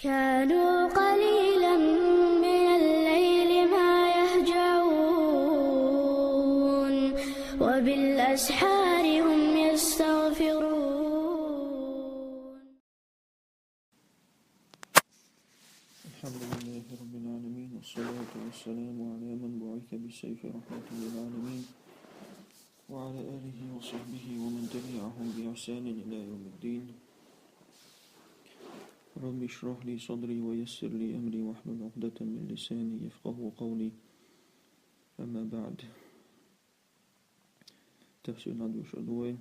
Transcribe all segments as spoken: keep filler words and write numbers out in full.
كانوا قليلا من الليل ما يهجعون، وبالأسحار هم يستغفرون. الحمد لله رب العالمين، والصلاة والسلام على من بعث بالسيف رحمة للعالمين، وعلى آله وصحبه ومن تبعهم بإحسان إلى يوم الدين. رب اشرح لي صدري ويسر لي أمري واحلل عقدة من لساني يفقهوا قولي. أما بعد. Тафсир над вуш адуй.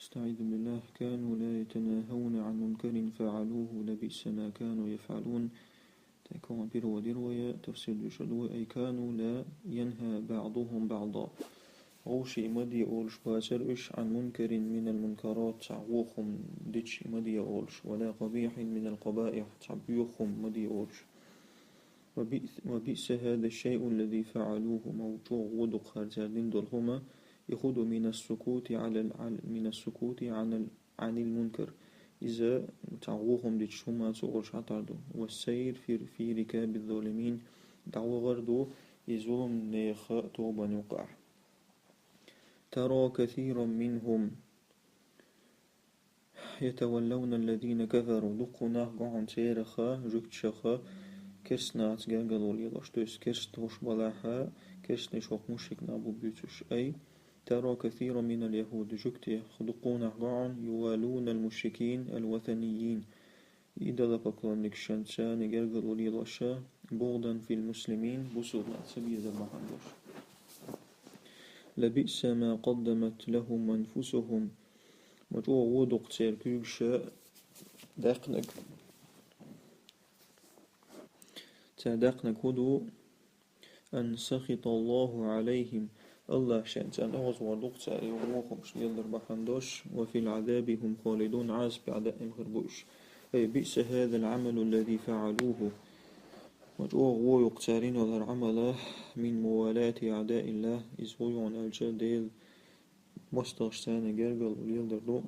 أستعيذ بالله. كانوا لا يتناهون عن منكر فعلوه لبئس ما كانوا يفعلون. Текон переводир вая, тафсир душ адуй. أي كانوا لا ينهى بعضهم بعضا. Вовший ма де олуш бацар уьш عن منكر من المنكرات, цхьа вохум дича ма де олуш, ولا قبيح من القبائح, цхьа боьха хӀума ма де олуш. وبئس، وبئس هذا الشيء الذي فعلوه, ма чӀогӀа вон ду-кх хӀара цара дина долу хӀума, يأخذ من السكوت على ال-، من السكوت عن ال-، عن المنكر. Иза цхьа вон хӀума дича хӀуманца олуш хьатӀар ду. والسير في، في ركاب الظالمين, дӀавахар ду и зуламнеха тобанна юкъахь. ترى كثيرا منهم يتولون الذين كفروا. Дуккха нах го хьуна цераха, жуьгташаха, керста нахаца гергарло лелош. То есть керста хӀуш балахьа, керстанаш хӀокху мушрик нах бу буьйцуш. أي ترى كثيرا من اليهود. Жуьгтех дуккха нах го хьуна, يوالون المشركين الوثنيين. Идолопоклонникашца гергарло лелоша, بغضا في المسلمين, бусулба нах ца безар бахьана долуш. لبئس ما قدمت لهم أنفسهم. Ма чӀогӀа вон ду-кх церан куьйгаша даьккхинарг. Цара даьккхинарг хӀун ду? أن سخط الله عليهم. АллахӀ шен цӀена оьгӀазвахар ду-кх цара, и вон хӀумаш леладар бахьана долуш, وفي العذاب هم خالدون, Ӏазапехь даим хир бу уьш. أي بئس هذا العمل الذي فعلوه. Ма чӀогӀа вон ю-кх цара йина йолу хӀара Ӏамал, من موالاة أعداء الله, иза хӀун ю аьлча, Делан мостагӀашца гергарло леладар ду.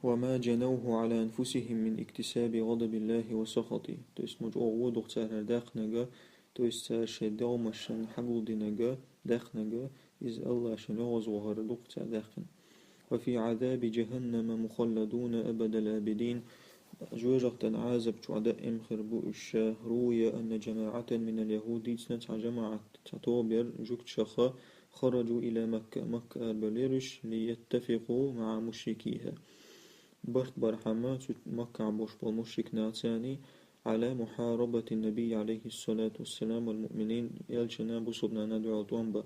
وما جنوه على أنفسهم من اكتساب غضب الله وسخطه. То есть ма чӀогӀа вон ду-кх цара хӀара даьккхинарг, то есть цара шайн дегӀмашна хьагулдинарг, даьккхинарг, иза АллахӀ шен оьгӀазвахар ду-кх цара даьккхина. وفي عذاب جهنم مخلدون أبد الآبدين. Жоьжахатин Ӏазап чохь даим хир бу уьш. روي أن جماعة من اليهود, дийцина цхьа жамаӀат, цхьа тоба яра жуьгташаха, خرجوا إلى مكة, Макка арабевллера уьш, ليتفقوا مع مشركيها. Барт бархьама цу Маккахь болуш болу мушрик нахаца على محاربة النبي عليه الصلاة والسلام والمؤمنين, элчанна бусулба нахана дуьхьал тӀом бан.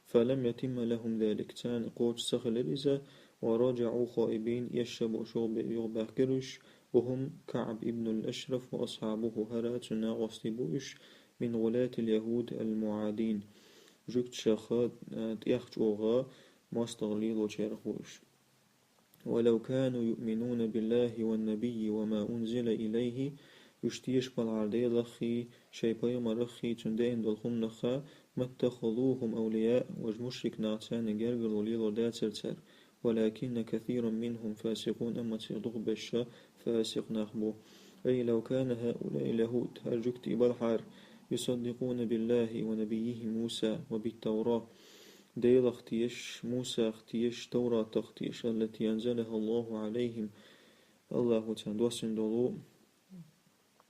فلم يتم لهم ذلك, царна кхочуш ца хилира иза, ورجعوا خائبين, эшша болуш юхабе-, юхабаьхкира уьш, وهم كعب بن الأشرف وأصحابه, хӀара цуьнан накъостий бу уьш, من غلاة اليهود المعادين, жуьгташаха, а, тӀех чӀогӀа мостагӀа лелочарех бу уьш. ولو كانوا يؤمنون بالله والنبي وما أنزل إليه, уьш теша балахьара Делаххий, шайн пайхамараххий, цунна деана долу хӀуманах, ما اتخذوهم أولياء, важа мушрик нахаца гергарло лелор дацара цара. ولكن كثيرا منهم فاسقون, амма царах дукхахберш фасикъ нах бу. أي لو كان هؤلاء اليهود, хӀара жуьгтий балахьара, يصدقون بالله ونبيه موسى وبالتوراة, Делах тешаш, Мусах тешаш, Тавратах тешаш, التي أنزلها الله عليهم, АллахӀа царна доссийна долу,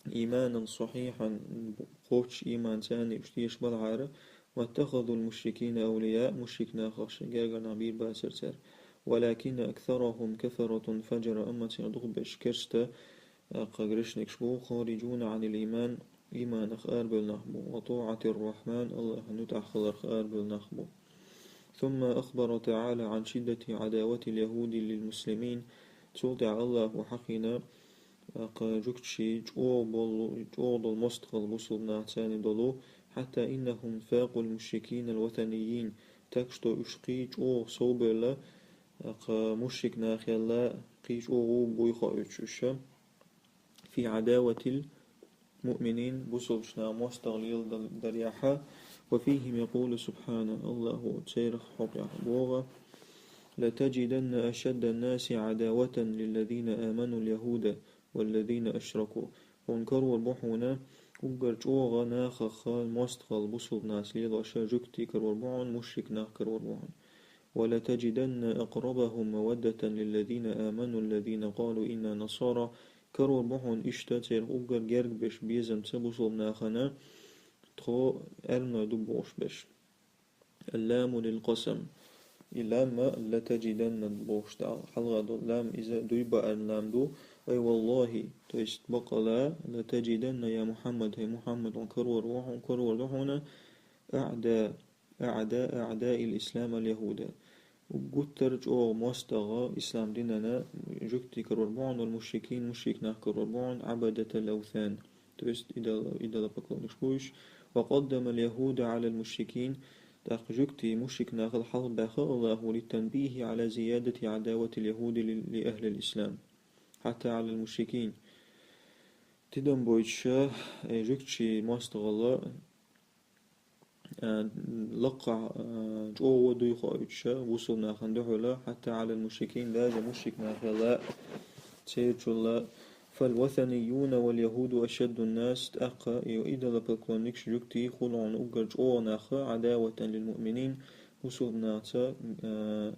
إيمانا صحيحا, кхоччуш ийманца уьш теша балахьара, ما اتخذوا المشركين أولياء, мушрик нахах шайн гергара нах бийр бацара цара. ولكن أكثرهم كفرة فجرة, амма царах дукхахберш керста, а, кху грешникаш бу, خارجون عن الإيمان, ийманах арабевлла нах бу, وطاعة الرحمن, АллахӀан муьтӀахь хиларх арабевлла нах бу. ثم أخبر تعالى عن شدة عداوة اليهود للمسلمين. Цул тӀаьхьа АллахӀа хьахийна, а, кху жуьгташий чӀогӀа болу, чӀогӀа долу мостагӀалла бусулба нахаца долу, حتى إنهم فاقوا المشركين الوثنيين. Так что уьш кхин чӀогӀа совбевлла, а, кху мушрик нахал кхин чӀогӀа буй хоуьйтуш уьш. في عداوة المؤمنين, бусулба нахана мостагӀа леладарехь. وفيهم يقول سبحانه, АллахӀа церах хьокъехь боху: لتجدن أشد الناس عداوة للذين آمنوا اليهود والذين أشركوا. Хьуна карор бу хьуна, уггар чӀогӀа нахах мостагӀал бусалба нах лелаш жугтий карор бу хьуна, мушрик нах карор бу хьуна. ولتجدن أقربهم مودة للذين آمنوا الذين قالوا إنا نصارى. Карор бу хьуна иштта церан уггар герга беш безамца бусалба нахана, тхо эрмной ду бохуш беш. اللام للقسم. И лам لتجدن бохуш да. Хьалха долу лам иза дуй баарна лам ду. أي والله, то есть бакъала, لتجدن يا محمد, хӀай Мухьаммад, хьуна карор ву хьуна, карор ду хьуна, أعدى أعداء أعداء الإسلام اليهود. Гуттар чӀогӀа мостагӀа ислам динана жугтий карор бу хьуна, والمشركين, мушрик нах карор бу хьуна, عبدة الأوثان. То есть идол-, идолопоклонникаш бу уьш. وقدم اليهود على المشركين. ТӀаккха жугтий мушрик нахал хьалха баьхна Аллахо للتنبيه على زيادة عداوة اليهود ل-, لأهل الإسلام. حتى على المشركين. Тидам бойтуш, э, жугтий мостагӀал а, лакха, а, чӀогӀа дуй хоуьйтуш бусалба нахана дуьхьал, حتى على المشركين, даже мушрик нахал церачул. فالوثنيون واليهود أشد الناس, тӀаккха и идолопоклонникаш жугтий хуьлу хьуна уггар чӀогӀа нах, عداوة للمؤمنين, бусалба нахаца, а,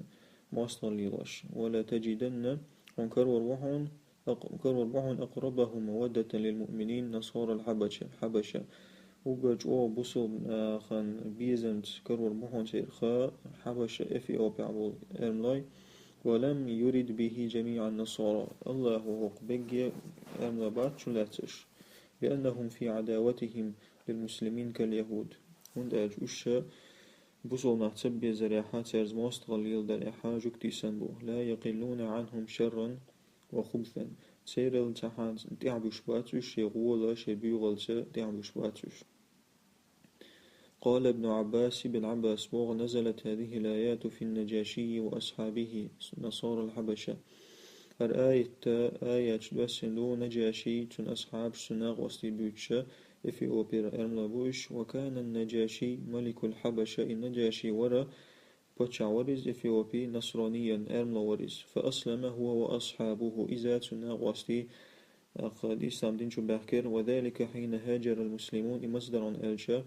мостагӀал лелаш. ولتجدن, хьуна карор ву хьуна, أق-، карор бу хьуна أقربهم مودة للمؤمنين نصارى الحبشة، حبشة. Уггар чӀогӀа бусалба нахана безамца карор бу хьуна церах Хьабаша, Эфиопехь болу эрмлой. ولم يرد به جميع النصارى. Аллахо хӀокху бегге эрмлой бац чу лаьцна уьш. لأنهم في عداوتهم للمسلمين كاليهود. ХӀунда аьлча уьш бусалба нах ца безарехь, цаьрца мостагӀалла леладарехь, жугтий санна бу. لا يقلون عنهم شرا وخبثا. Церал цхьа хьанца тӀаьхьа буьсуш бац уьш, шен гӀола, шен буьйхалца тӀаьхьа буьсуш бац уьш. قال ابن عباس, Ибн Ӏаббаса боху: نزلت هذه الآيات في النجاشي وأصحابه نصارى الحبشة. ХӀара аят, аяташ доьссина ду Наджаши, цуьнан асхьабаш, цуьнан накъостий буьйцуш, Эфиопера эрмлой бу уьш. وكان النجاشي ملك الحبشة, и Наджаши вара, паччахь вара иза Эфиопин, نصرانيا, эрмло вара иза. فأسلم هو وأصحابه, иза, цуьнан накъостий, тӀаккха ислам дин чу баьхкира. وذلك حين هاجر المسلمون, и маса дара аьлча,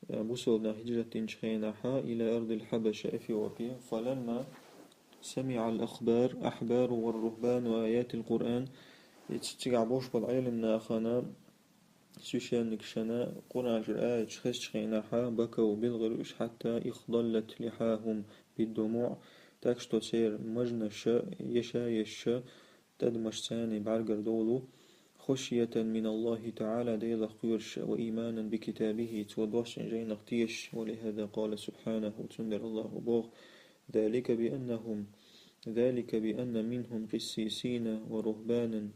бусалба нах хӀижрат динчу хенахь, إلى أرض الحبشة, Эфиопе. فلما سمع الأخبار، أحبار والرهبان آيات القرآن, и ц-, цигахь болуш болу Ӏелам нахана, священникашна Къуръан чуьра аяташ хезчу хенахь, بكوا, билгӀира уьш, حتى اخضلت لحاهم بالدموع, так что церан мажанаш еша-ешаш тӀадамаш царна бӀаьргара долу, خشية من الله تعالى, Делах кхоьруш, وإيمانا بكتابه, цо доссийна жайнах тешаш, ولهذا قال سبحانه, цундела Аллахо боху: ذلك بأنهم، ذلك بأن منهم قسيسين ورهبانا.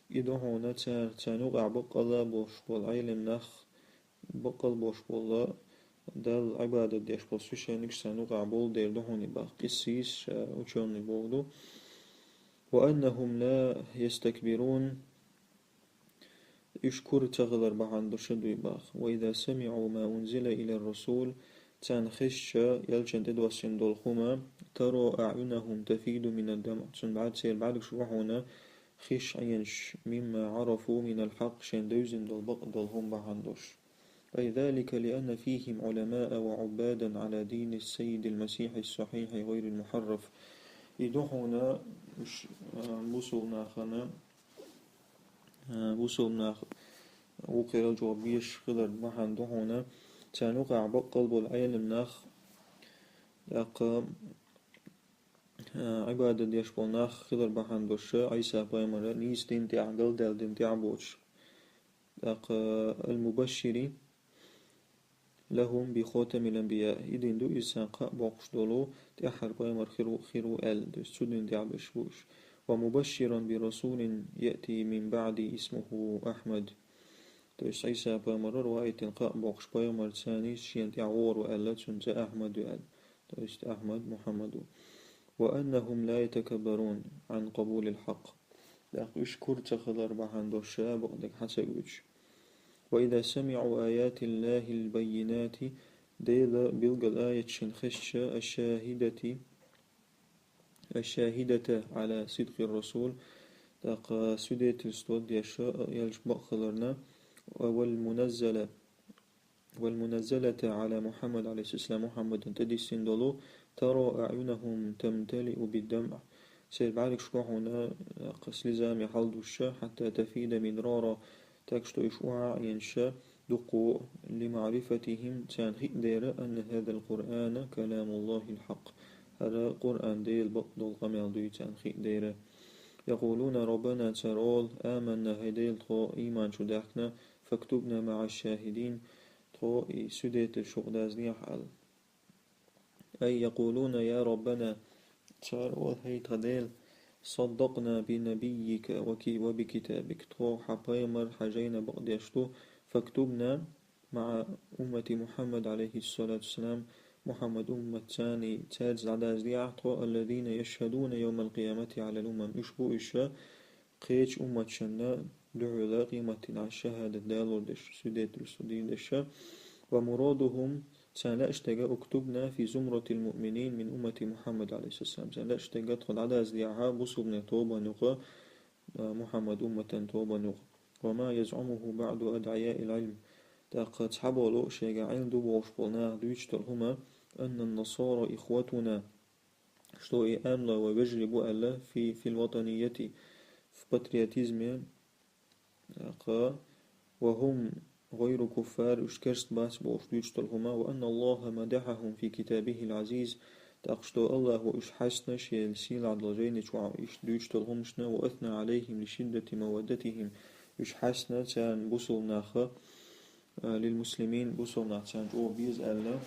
И ду хьуна цара, царна юкъахь баккъалла болуш болу Ӏелам нах, баккъалла болуш болу Далла Ӏибадат деш болу священникаш царна юкъахь болу дела ду хьуна и боху, къиссис, ша учёный боху ду. وأنهم لا يستكبرون. Уьш кура ца хилар бахьана долуш ду и боху. وإذا سمعوا ما أنزل إلى الرسول, царна хезча, элчанна тӀедоссийна долу хӀума, ترى أعينهم تفيض من الدمع, цуьнан бӀаьрг-, церан бӀаьргаш бу хьуна хиш Ӏенаш, مما عرفوا من الحق, шайна девзина долу бакъ долу хӀума бахьана долуш. أي ذلك لأن فيهم علماء وعبادا على دين السيد المسيح الصحيح غير المحرف. И ду хьуна уьш, а, бусалба нахана, а, бусалба нах вукхерал чӀогӀа бешаш хилар бахьана ду хьуна, царна юкъахь баккъалла болу Ӏелам нах, тӀаккха, а, Ӏибадат деш болу нах хилар бахьана долуш, Ӏийса пайхамара нийса дин тӀехь, галдаьлла дин тӀехь а боцуш. ТӀаккха المبشر لهم بخاتم الأنبياء. И дин ду иза царна кхаъ боккхуш долу, тӀаьххьара пайхамар хир ву, хир ву аьлла, то есть цу дин тӀехь беш бу уьш. ومبشرا برسول يأتي من بعدي اسمه أحمد. То есть Ӏийса пайхамара риваятан кхаъ боккхуш пайхамар царна шена тӀехь вогӀур ву аьлла, цуьнан цӀе Ахьмад ю аьлла. То есть Ахьмад, Мухьаммад ву. وأنهم لا يتكبرون عن قبول الحق. ТӀаккха уьш кура ца хилар бахьана долуш ша бакъдерг хьан ца гуьйцуш. وإذا سمعوا آيات الله البينات, Делан билггал аяташ шайна хезча, الشاهدة, الشاهدة على صدق الرسول, тӀаккха свидетельство деш, э, элча бакъ хиларна, والمنزلة, والمنزلة على محمد, عليه السلام, Мухьаммадана тӀадиссина долу, ترى أعينهم تمتلئ بالدمع, церан бӀаьргашка хьуна, э, слезами хьалдуш, حتى تفيض مدرارا, так что уьш охьа а Ӏенош, дукха, لمعرفتهم, царна хиъна дера, أن هذا القرآن كلام الله الحق, хӀара Къуръан Делан бакъ долу къамел дуй царна хиъна дера. يقولون ربنا, цара олу, آمنا, хӀай Дела, тхо ийман чу даьхкина, فاكتبنا مع الشاهدين, тхо и свидетельш юкъадаздехьа аьлла. أي يقولون يا ربنا, цара олу, хӀай тхан Дела, صدقنا بنبيك وك-, وبكتابك, тхо хьан пайхамар, хьан жайна бакъдеш ду, فاكتبنا مع أمة محمد, عليه الصلاة والسلام, Мухьаммад умматца цаьрца дӀадаздехьа тхо, الذين يشهدون يوم القيامة على الأمم, уьш бу уьш кхечу умматашна дуьхьал къематдийнахь шахӀадат далор деш, свидетельство дийр деш. ومرادهم, царна лаьаш дерг, اكتبنا في زمرة المؤمنين من أمة محمد, عليه السلام, царна лаьаш дерг, тхо дӀадаздехьа бусалбанийн тобанна юкъа, а, Мухьаммад умматан тобанна юкъа. وما يزعمه بعض أدعياء العلم, тӀаккха цхьаболу шайга Ӏилма ду бохуш болу наха дуьйцуш долу хӀума, أن النصارى إخوتنا, что и амлой вай вежарий бу аьлла, في, في الوطنية, в патриотизме, кха, وهم غير كفار, уьш керст бац бохуш дуьйцуш долу хӀума, وأن الله مدحهم في كتابه العزيز, так что Аллахо уьш хьаьстина шен сийлахь долу жайни чохь иштта дуьйцуш долу хӀуманашна, وأثنى عليهم لشدة مودتهم, уьш хьаьстина царна бусалба наха, а, للمسلمين, бусалба нах царна чӀогӀа беза аьлла,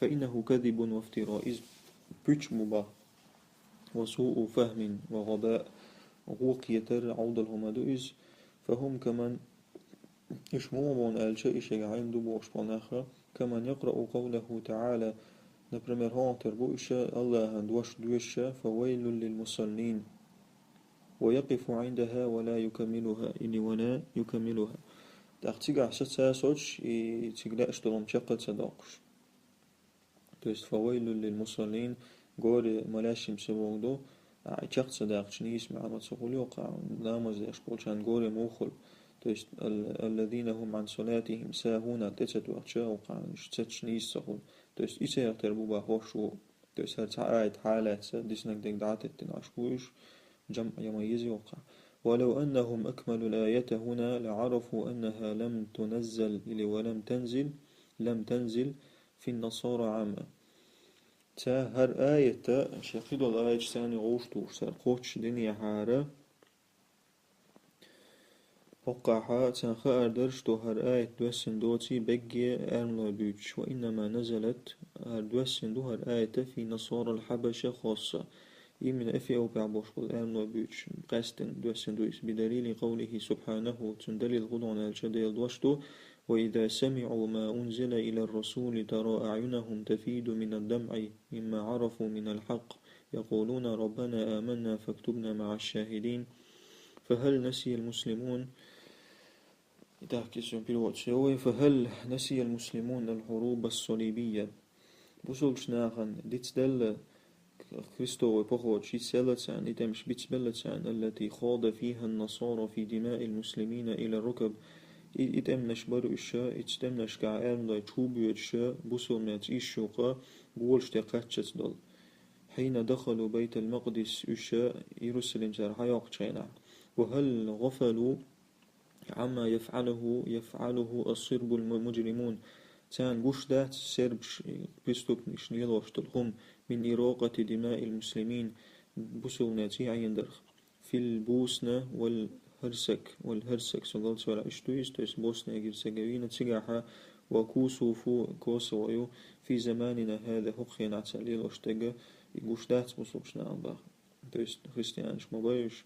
فإنه كذب وافتراء, иза пуьча бу боху, وسوء فهم وغباء, гӀо кхетар, Ӏовдал хӀума ду иза, فهم كمن, уьш муха бу аьлча, и шайга Ӏилма ду бохуш болу нах, كمن يقرأ قوله تعالى, например, хӀокху тера бу уьш Аллахьан дош доьшуш, فويل للمصلين, ويقف عندها ولا يكملها, или ولا يكملها. ТӀаккха цигахь саца а соцуш, и цига лаьаш долу хӀума чекх а ца доккхуш. То есть, فويل للمصلين, горе молящимся бохург ду, а, и чекх ца даккхича нийса маьӀна ма ца хуьлу, кха, ламаз деш болчарна горе муха хуьлу. То есть, ال-, الذين هم عن صلاتهم ساهون, тӀе ца тоьхча, кха, уьш цецаш нийса ца хуьлу. То есть, и церан тера бу боху хӀорш ву. То есть, хӀара цхьа аят хьалаьцна, диснарг дерг дӀа а теттина Ӏаш бу уьш, жамӀ ян ма еза йоккха. ولو أنهم أكملوا الآية هنا لعرفوا أنها لم تنزل или ولم تنزل، لم تنزل في النصارى عامة. Ца хӀара аят, шен кхидолу аяташ царна гӀовш тухуш, цара кхоччуш динехьара, хӀоккхахьа царна хаар дара, что хӀара аят доьссина доций бегге аьрмлой буьйцуш, وإنما نزلت, хӀара доьссина ду хӀара аят في نصارى الحبشة خاصة. Именно Эфиопехь болуш болу аьрмлой буьйцуш къаьсттина доьссина ду иза, بدليل قوله سبحانه, цуьнан далил хӀун ду аьлча, Делан дош ду: وإذا سمعوا ما أنزل إلى الرسول ترى أعينهم تفيض من الدمع مما عرفوا من الحق يقولون ربنا آمنا فاكتبنا مع الشاهدين. فهل نسي المسلمون, и так, если он перевод всё, فهل نسي المسلمون الحروب الصليبية? Бусалбачу нахана дицделла крестовый поход, шиц елла царна, и тӀемаш бицбелла царна, التي خاض فيها النصارى في دماء المسلمين إلى الركب. И, и тӀемнаш бара уьш, и тӀемнашкахь аьрмлой чу боьдуш, бусалбанийн цӀийш юкъа голаш тӀе кхаччалц долу. حين دخلوا بيت المقدس, уьш Иерусалим цара хьайоккхучу хенахь. وهل غفلوا عما يفعله، يفعله الصرب المجرمون. Царна гуш дац сербаш, преступникаш лелош долу хӀума, من إراقة دماء المسلمين, бусалбанийн цӀий Ӏендарх, في البوسنة والهرسك, والهرسك, со галдаьлча иштта ду иза, то есть Босния-Герцеговина, цигахьа, وكوسوفو, Косово ю, في زماننا هذا, хӀокху хенахь цара лелош дерг, и гуш дац бусалбачу нахана боху. То есть христианаш ма бай уьш.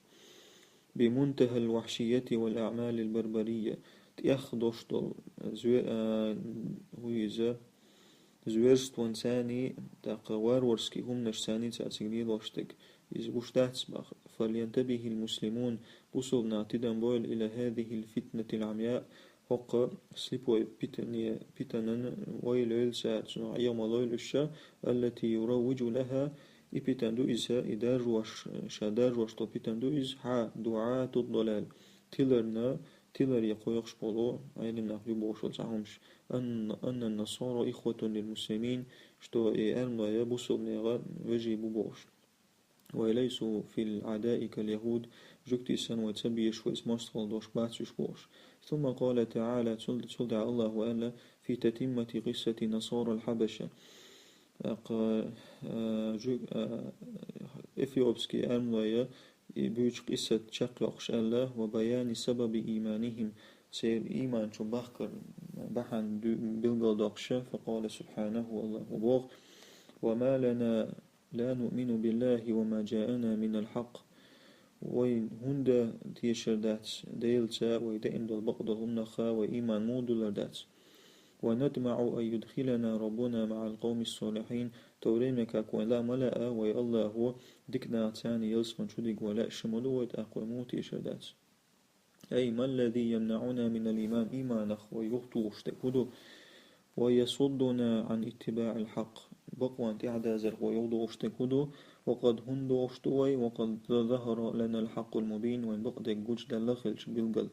بمنتهى الوحشية والأعمال البربرية. ТӀех долуш долу зве-, а, хӀун иза, зверствонцаний, тӀаккха варварский хӀуманашцаний цара цига лелош дерг. Иза гуш дац боху. فلينتبه المسلمون, бусалба нах тидам бойла, إلى هذه الفتنة العمياء, хӀокху слепой питане, питанан вай лойла цара, цунах Ӏеха ма лойла уьш, التي يروج لها И питана ду иза, и даржош, ша даржош долу питана ду иза, хьа дуӀату далал. Тиларна, тиларе кхойкхуш болу Ӏелам нах ю бохуш долу цхьа хӀумаш. Ан-, анна насара ихватун лил муслимин, что и аьрмлой бусулбанега вежарий бу бохуш. Ва лайсу фил адаи кал яхуд, жуьгтий санна вай ца безаш, вайца мостагӀалла долуш бац уьш бохуш. Сумма къала таӀала, цул, цул тӀаьхьа Аллахо аьлла, фи татиммати къиссати насара ал-Хьабаша. ТӀаккха, а, жу-, а, эфиопский аьрмлой и буьйцу къиссат чекхйоккхуш аьлла, ва баяни сабаби ийманихим, церан ийман чу бахкар бахьана ду-, билгалдоккхуша, факъала субхьанаху, Аллахо боху, ва ма лана ла нуъмину биллахи ва ма джаана минал хьакъ. Вай хӀунда тешар дац Делаца, вай даим долу бакъдолу хӀуманах вай ийман муха дуллар дац? Ва натмаӀу ан юдхилана Раббуна маӀал къавмис солихьин, то время как вайн лаа ма лаьа вай Аллахо дика нахаца ялсамани чу дига вай лаьа ма ду вай, тӀаккха вай муха тешар дац? Ай, ма ллази ямнаӀуна минал ийман, ийманах вай юхатухуш дерг хӀун ду? Ва ясуддуна Ӏан иттибаӀил хьакъ, бакъонан тӀаьхьадазарх вай юхадохуш дерг хӀун ду? Ва къад хӀунда дохуш ду вай, ва къад захара ланал хьакъул мубин, вайн бакъдерг гучудаьлла хилча билггал.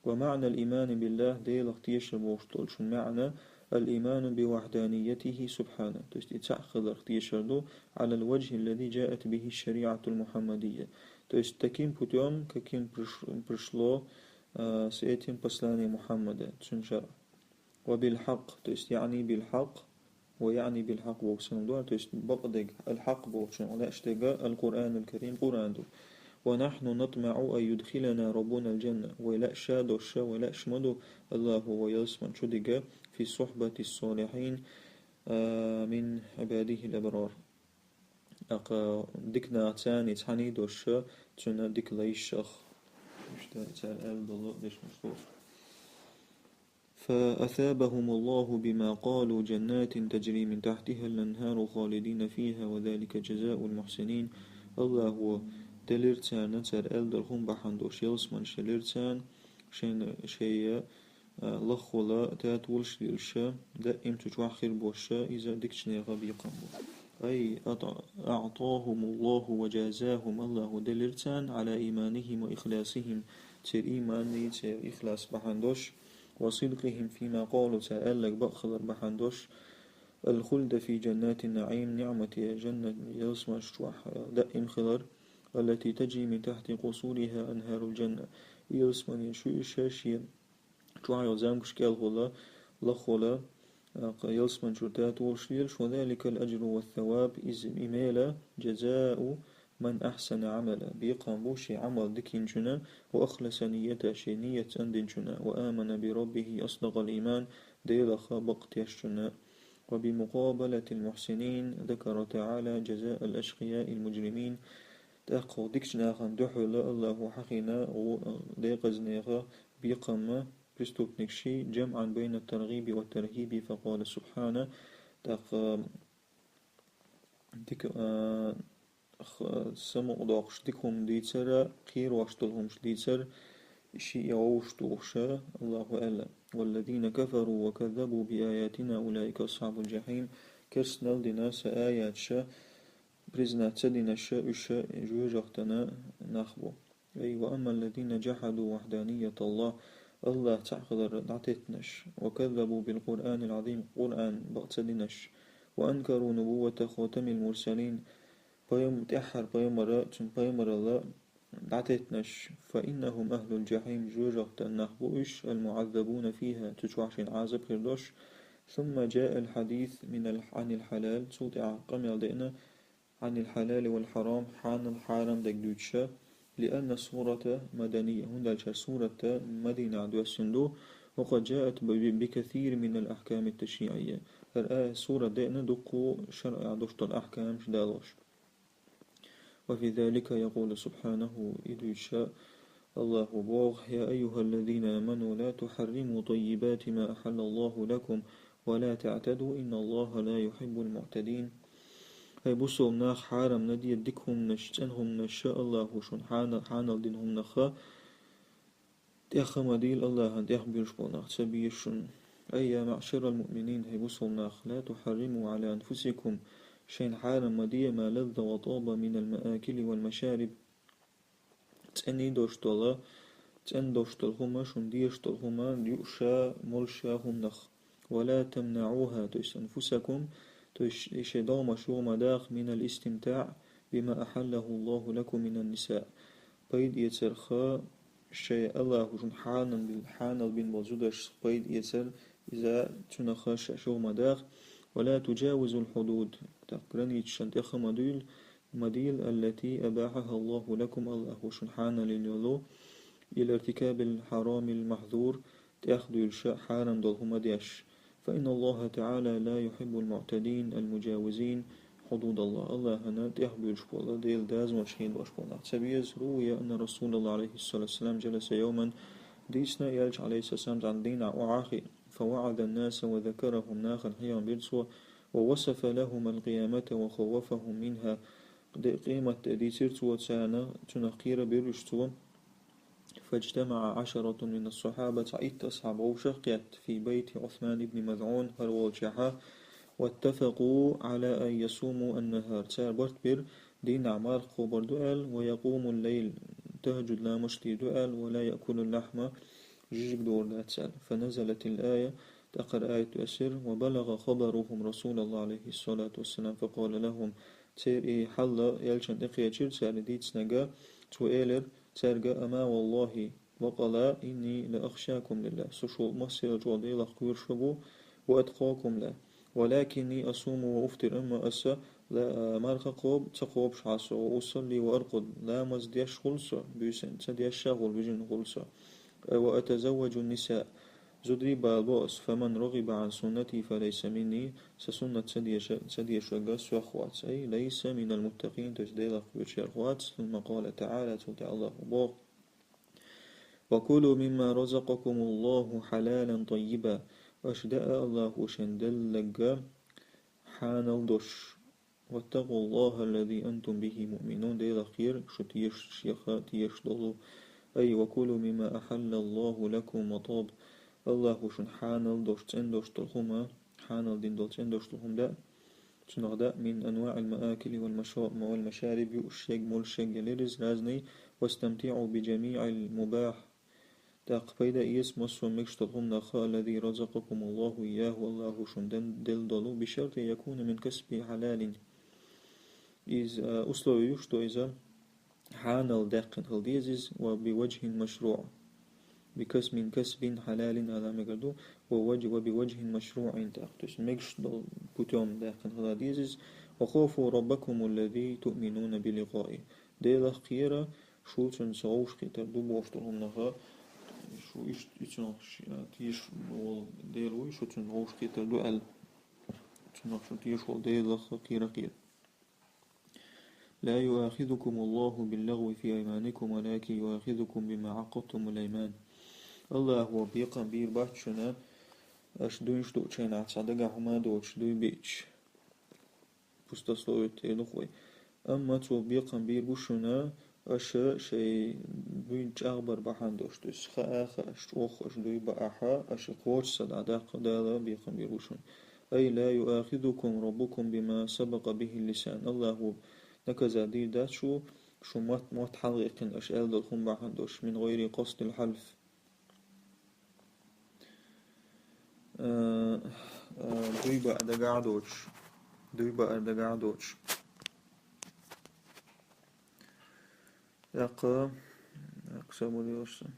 Ва маӀнал иймани биллахӀ, Делах тешар бохуш долчун маьӀна, ал ийману би вахьданиятихӀи субхьанаху, то есть и цхьаъ хиларх тешар ду, Ӏалал важхӀи ллази джаат бихӀи шшариӀатул мухьаммадийя, то есть таким путём, каким приш-, пришло, а, с этим послание Мухьаммада, цуьнан шарӀ. Ва бил хьакъ, то есть яъни бил хьакъ, ва яъни бил хьакъ боху санна ду, то есть бакъдерг, ал хьакъ бохучун лаьаш дерг ал Къуръанул Карим, Къуръан ду. Ва нахьну натмаӀу ан юдхилана Раббунал джанна, вай лаьа ша дош, вай лаьа ма ду Аллахо вай ялсамани чу дига, фи сухьбатис солихьин, а, мин Ӏибадихил абрар. ТӀаккха дика нахаца цхьаьна дош, цуьнан дика лайшах. Иштта цара аьлла долу дешнаш боху. فأثابهم الله بما قالوا جنات تجري من تحتها الأنهار خالدين فيها وذلك جزاء المحسنين. Аллахо делира царна цара аьлла долу хӀума бахьана долуш ялсаманеш делира царна, шайн, шайн а, лаххула татолаш лелаш, даим цу чохь хир болуш, иза дикачу нехан бекхам бу. أي أط-، أعطاهم الله وجازاهم, Аллахо делира царна, على إيمانهم وإخلاصهم, церан ийманна, церан ихлас бахьана долуш, وصدقهم فيما قالوا, цара аьлларг бакъ хилар бахьана долуш, الخلد في جنات النعيم, ниӀматан жаннат ялсаманеш чохь даим хилар, التي تجري من تحت قصورها أنهار الجنة. Ялсаманин шуьйш шен чохь йолу замгаш кӀелхула, лаххула, а, ялсамани чуьра татолаш лелаш, وذلك الأجر والثواب, иза и мела, جزاء من أحسن عملا, бекхам бу шен Ӏамал дика йинчунна, وأخلص نيته, шен ният цӀандинчунна, وآمن بربه أصدق الإيمان, Делах бакъ тешначунна. وبمقابلة المحسنين ذكر تعالى جزاء الأشقياء المجرمين. ТӀаккха дикачу нахана дуьхьал Аллахо хьахийна гӀу-, декъаза нехан бекхам преступникашна, جمعا بين الترغيب والترهيب, فقال سبحانه, тӀаккха дика, а, х-, самукъадоккхуш дика хӀума дийцар, кхерош долу хӀумаш дийцар, шиъ вовшах тухуш, Аллахо аьлла: والذين كفروا وكذبوا بآياتنا أولئك أصحاب الجحيم. Керстанал дина сан аяташ признать ца динарш, уьш жоьжахатин нах бу. أي وأما الذين جحدوا وحدانية الله, Аллах цхьаъ хилар дӀатеттинарш, وكذبوا بالقرآن العظيم, Къуръан бакъ ца динарш, وأنكروا نبوة خاتم المرسلين, пайхам-, тӀаьххьара пайхамар, цуьнан пайхамаралла дӀатеттинарш, فإنهم أهل الجحيم, жоьжахатин нах бу уьш, المعذبون فيها, цу чохь шайна Ӏазап хир долуш. ثم جاء الحديث من ال-, عن الحلال, цул тӀаьхьа къамел деана, عن الحلال والحرام, хьанал хьарам дерг дуьйцуш, لأن السورة مدنية, хӀунда аьлча сурат Мадинахь доьссина ду, وقد جاءت ب-, بكثير من الأحكام التشريعية. ХӀара а сурат деана дуккха шарӀехь долуш долу ахькамаш далош. وفي ذلك يقول سبحانه, и дуьйцуш Аллахо боху: يا أيها الذين آمنوا لا تحرموا طيبات ما أحل الله لكم ولا تعتدوا إن الله لا يحب المعتدين. ХӀай бусалба нах, хьарам ма де дика хӀуманаш, цӀена хӀуманаш, Аллахо шуна хьана-, хьанал дина хӀуманах, тӀех ма дийла Аллахьан тӀехбуьйлуш болу нах, ца беза шуна. أي يا معشر المؤمنين, хӀай бусалба нах, لا تحرموا على أنفسكم, шайна хьарам ма де, ما لذ وطاب من المآكل والمشارب, цӀена дош дола, цӀена дош дола хӀума, шуна дезаш дола хӀума, юуш а, молаш а хӀуманах. ولا تمنعوها, то есть أنفسكم, то есть шоай догӀмаш юха ма даха, من الاستمتاع بما أحله الله لكم من النساء. Пайда эцарах, шоай АллахӀа шуна хьанал бин-, хьанал бина болча зудашца пайда эцар, иза цунах шоаш юха ма даха. ولا تجاوزوا الحدود, тӀаккха границаш шун тӀех ма дуйла, ма дийла, التي أباحها الله لكم, АллахӀа шуна хьанал йина йолу, إلى ارتكاب الحرام المحظور, тӀех дуьйлуш а хьарам долу хӀума деш. فإن الله تعالى لا يحب المعتدين المجاوزين حدود الله. АллахӀана тӀех буьйлуш болу, Делан дозанаш хьийзош болу нах ца беза. روي أن رسول الله عليه الصلاة والسلام جلس يوما, дийцина, Элча, عليه الصلاة والسلام, цхьана дийнахь охьа а хиъна, فوعظ الناس وذكرهم, нахана хьехам бира цо, ووصف لهم القيامة وخوفهم منها. Де-, къематде дийцира цо царна, цунах кхера бира уьш цо. فاجتمع عشرة من الصحابة, цхьа итт асхьаб вовшах кхетта, في بيت عثمان بن مظعون, хӀара волчохь, واتفقوا على أن يصوموا النهار. Цара барт бира, дийнахь марха кхобур ду аьлла, ويقوموا الليل, тахӀаджуд ламазаш дийр ду аьлла, ولا يأكلوا اللحم, жижиг догӀур дац аьлла. فنزلت الآية, тӀаккха хӀара аят оьссира, وبلغ خبرهم رسول الله عليه الصلاة والسلام، فقال لهم, церан и хьал Элчанна тӀекхечира, цара дийцинарг, цо элира цаьрга, أما والله وقلا إني لأخشاكم لله. Со шул массарел чӀогӀа Делах кхоьруш ву, وأتقاكم له. ولكني أصوم وأفطر, амма аса ла-, марха кхобу, ца кхобуш хьа со, وأصلي وأرقد, ламаз деш хуьлу со, буьйсанна ца деш а хуьлу, вижина хуьлу со. وأتزوج النساء, зударий балабо аса, فمن رغب عن سنتي فليس مني, сан суннат ца деша-, ца дешарг соьх вац, أي ليس من المتقين, то есть Делах кхоьруш вац. ثم قال تعالى, цул тӀаьхьа АллахӀа боху: وكلوا مما رزقكم الله حلالا طيبا, аша даа АллахӀа шуна делларг хьанал долуш. واتقوا الله الذي أنتم به مؤمنون, Делах кхера, шу тешаш, шех тешаш долу. أي وكلوا مما أحل الله لكم وطاب, АллахӀа шуна хьанал долуш, цӀена долуш долу хӀума, хьанал дина долу цӀена долуш долу хӀума даа, цунах даа, من أنواع المآكل والمشا-, والمشارب, юуш ерг, молуш ерг, ялира иза разный, واستمتعوا بجميع المباح, тӀаккха пайда эца массо а мегаш долу хӀуманах, الذي رزقكم الله إياه, АллахӀа шуна дан-, делла долу, بشرط أن يكون من كسب حلال. Иза, а, условие ю, что иза хьанал даьккхина хила деза иза, وبوجه مشروع. بكسب، من كسب حلال ала мегар ду, ووجه، وبوجه مشروع тӀаккха. То есть мегаш долу путём даьккхина хила деза иза. وخافوا ربكم الذي تؤمنون بلقائه. Делах кхера, шу цуьнца вовшахкхетар ду бохуш долу хӀуманах, шу иштта и цунах ш-, тешаш волу Дела вуй, шу цуьнца вовшахкхетар ду аьлла. Цунах шу тешаш волу Делах кхера кхера. لا يؤاخذكم الله باللغو في أيمانكم ولكن يؤاخذكم بما عقدتم الأيمان. АллахӀа бекхам бийр бац шуна, аша дуьйцуш долчу хенахь цхьа дагахь хӀума доцуш дуй биъча. Пустословие тӀе ду-кх вай. Амма цо бекхам бийр бу шуна, аша шайн дуй чӀагӀбар бахьана долуш, то есть хаа а хууш, чӀогӀа аша дуй баахь, аша кхочуш ца дӀадаккха, Дала бекхам бийр бу шуна. أي لا يؤاخذكم ربكم بما سبق به اللسان. АллахӀа наказать дийр дац шу, шу мотт, мотт хьалхадаьккхина аша аьлла долу хӀума бахьана долуш, من غير قصد الحلف. Э, э, дуй баа дагахь доцуш. Дуй баар дагахь доцуш. ТӀаккха, тӀаккха сабур йолуш сан.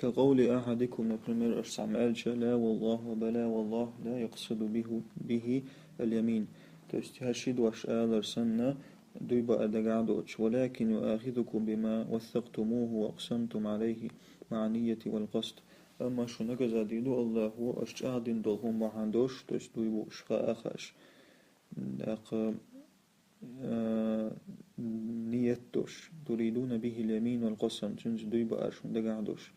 كقول أحدكم, например, аша цхьамма аьлча, لا والله وبلى والله لا يقصد به، به اليمين. То есть, хӀара ши дош алар санна, дуй баар дагахь доцуш. ولكن يؤاخذكم بما وثقتموه وأقسمتم عليه مع النية والقصد. Амма шу наказать дийр ду АллахӀа, аша чӀагӀдина долу хӀума бахьана долуш, то есть дуй бууш, хаа а хууш. ТӀаккха, э, ниет долуш. تريدون به اليمين والقسم, цуьнца дуй баар шуна дагахь долуш.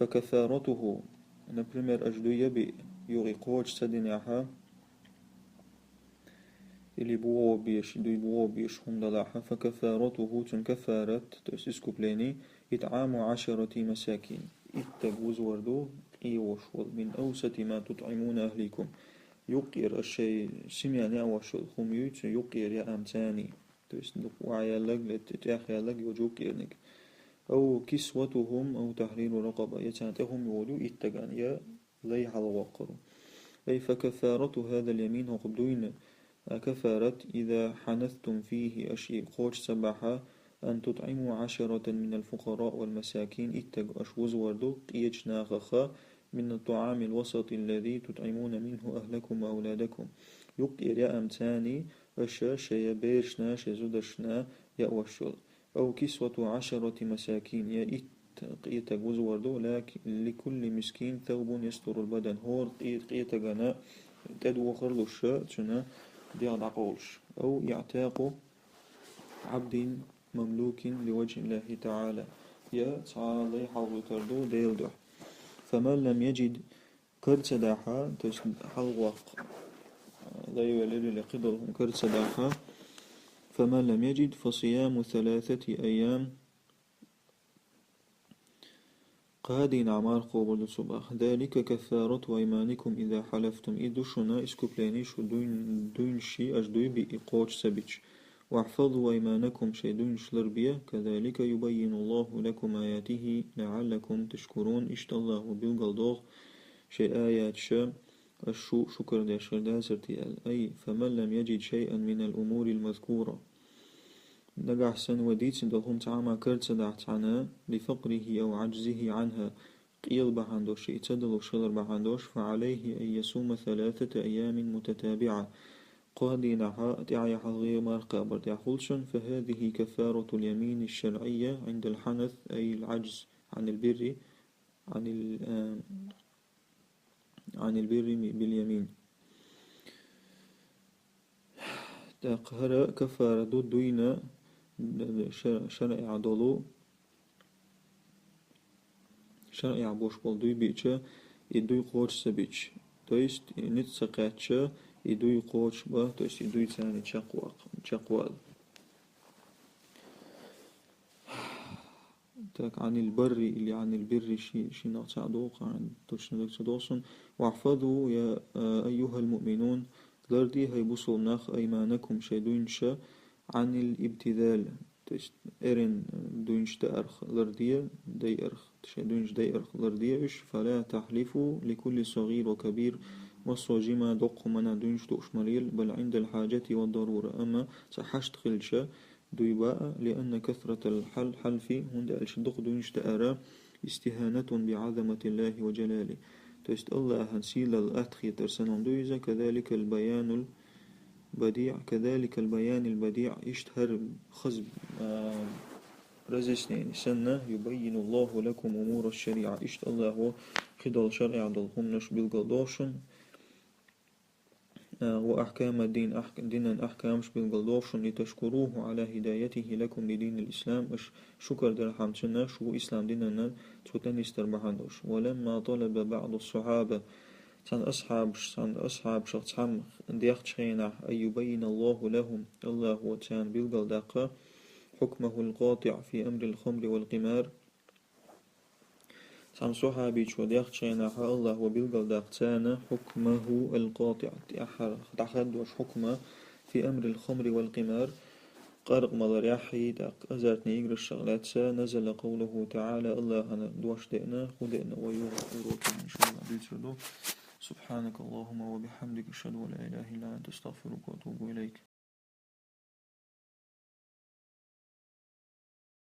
فكفارته, например, аша дуй а биъна, юха и кхочуш ца динехь, или богӀо беш, дуй богӀо беш хӀума далахь, فكفارته, цун каффарат, то есть искупление, إطعام عشرة مساكين. Итт стаг вузвар ду, къевош вол, من أوسط ما تطعمون أهليكم. Юккъера аш шоай семьяна яа вош йол хӀума юй цу юккъера яамца. То есть, дукха охьаяьлларг, ле тӀехъяьлларг йолча юккъерниг. أو كسوتهم أو تحرير رقبة. Я царна тӀехӀума йолу итт стагана, я лай хьалхаваккхар. أي فكفارة هذا اليمين, хӀокху дуйна, а, каффарат, إذا حنثتم فيه, аш и кхочу ца бахьа, أن تطعموا عشرة من الفقراء والمساكين, итт стаг аш вузвар ду къечу нахаха, من الطعام الوسط الذي تطعمون منه أهلكم وأولادكم. Юккъера яамца аш шайн берашна, шайн зударшна яа вош йол. أو كسوة عشرة مساكين, я итт къе стаг вузвар ду, لك-، لكل مسكين ثوب يستر البدن. ХӀора къе-, къе стагана тӀедухар луш, цуьнан дегӀ дӀакъовлуш. أو إعتاق عبد مملوك لوجه الله تعالى. Я цхьа лай хьалхавуьйтур ду Делан дуьхьа. فمن لم يجد, кара ца дахьа, то есть хьалхаваккха, лай велира или кхидолу хӀума кара ца дахьа, فمن لم يجد فصيام ثلاثة أيام. Кхаа дийнахь марха кхобур ду цо боху. ذلك كفارة أيمانكم إذا حلفتم. И ду шуна искупление шу дуйн-, дуйнаш аш дуй бии кхочу ца бича. واحفظوا أيمانكم, шайн дуйнаш ларбе, كذلك يبين الله لكم آياته لعلكم تشكرون. Иштта Аллахо билгалдоху шайн аяташ, аш шу шукар деш хир дацара те аьлла. أي فمن لم يجد شيئا من الأمور المذكورة. Нагахь санна вай дийцина долу хӀума цхьа а кара ца дахьа цхьанна, لفقره أو عجزه عنها, къел бахьана долуш, и ца далуш хилар бахьана долуш, فعليه أن يصوم ثلاثة أيام متتابعة. Кхо дийнахь тӀаьхьа хьалхе марха кхабар тӀехь хуьлу цунна, فهذه كفارة اليمين الشرعية عند الحنث، أي العجز عن البر، عن ال-، آ، عن البر باليمين. ТӀаккха хӀара каффара ду дуйна шар-, шарӀехь долу, шарӀехь болуш болу дуй биъча, и дуй кхочуш ца бича. То есть, и ницкъ ца кхаьчча, и дуй кхочуш бан, то есть, и дуй царна чекхваккха-, чекхвала. Так, عن البر или عن البر ши-, шиннах цхьаъ догӀу, кхана точно даг ца догӀу суна. واحفظوا يا، آ، أيها المؤمنون, ларде, хӀай бусалба нах, أيمانكم, шайн дуйнаш, عن الابتذال, то есть эрна дуйнаш даарх ларде, дайарх, шайн дуйнаш дайарх ларде уьш, فلا تحلفوا لكل صغير وكبير, массо а жима, доккха хӀуманна дуйнаш дууш ма лела, بل عند الحاجة والضرورة, амма цхьа хьашт хилча, дуй баа, لأن كثرة الحل-، الحلف, хӀунда аьлча дукха дуйнаш даар, استهانة بعظمة الله وجلاله. То есть Аллахьан сийлалла атта хетар санна ду иза, كذلك البيان البديع، كذلك البيان البديع, иштта хӀара хаза, а, разъяснение санна, يبين الله لكم أمور الشريعة. Иштта Аллахо кхидолу шарӀехь долу хӀуманаш билгалдоху шуна. А, وأحكام الدين, ахк-, динан ахкамаш билгалдоху шуна, لتشكروه على هدايته لكم لدين الإسلام, аша шукар дархьама цунна, шу ислам динана цо тӀенистар бахьана долуш. ولما طلب بعض الصحابة, цхьана асхьабаш, цхьана асхьабашах цхьамма дехча хенахь, أن يبين الله لهم, Аллахо царна билгалдаккха, حكمه القاطع في أمر الخمر والقمار, Цхьана сахьабичо дехча хенахь Аллахо билгалдаккха царна حكمه القاطع, тӀаьххьара дӀахаддош хьукма, في أمر الخمر والقمار, къаркъа маларехь, тӀаккха азартни играшах лаьцна, نزل قوله تعالى, Аллахьан дош деана, хӀун деана вай юха уроке, иншаАллахӀ, дуьйцур ду. سبحانك اللهم وبحمدك، أشهد أن لا إله إلا أنت، أستغفرك وأتوب إليك.